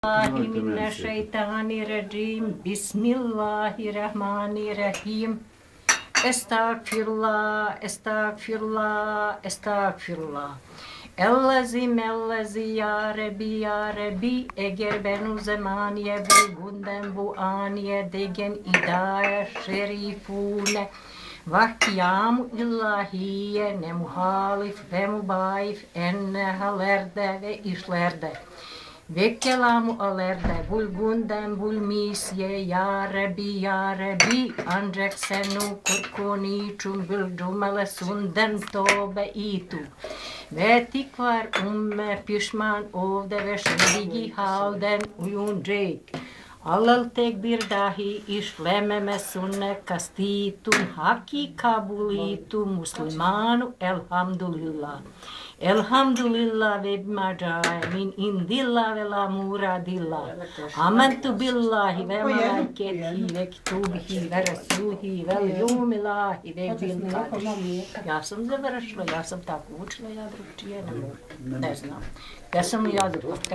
Mineşşeytanirracim. Bismillahirrahmanirrahim. Estağfirullah, estağfirullah, estağfirullah. Ellezi ya Rabbi, eğer ben o zamaniye bulgundan bu aniye degen idaya şerifune vahkiyamu illahiye ne muhalif ve mubayif enne halerde ve işlerde. Ve kelamu alerde bulgundan bulmisye ya Rabbi ancak senu kurkoniçum bilcumale sundan tobe itu. Ve tikvar pişman ovde ve şendigi halden uyuncek. Alal tekbir dahi işlememe sunne kastitum haki kabulitum muslimanu elhamdülillah. Elhamdülillah ve bimacaya min indillah ve la muradillah. Amantu billahi ve malaiketihi ve kitubihi ve rasulihi ve ljumilahi ve bilkadir. Ja sam završila, ja sam tako učila, ja drugčije ne mogu. Ne znam. Ja sam ja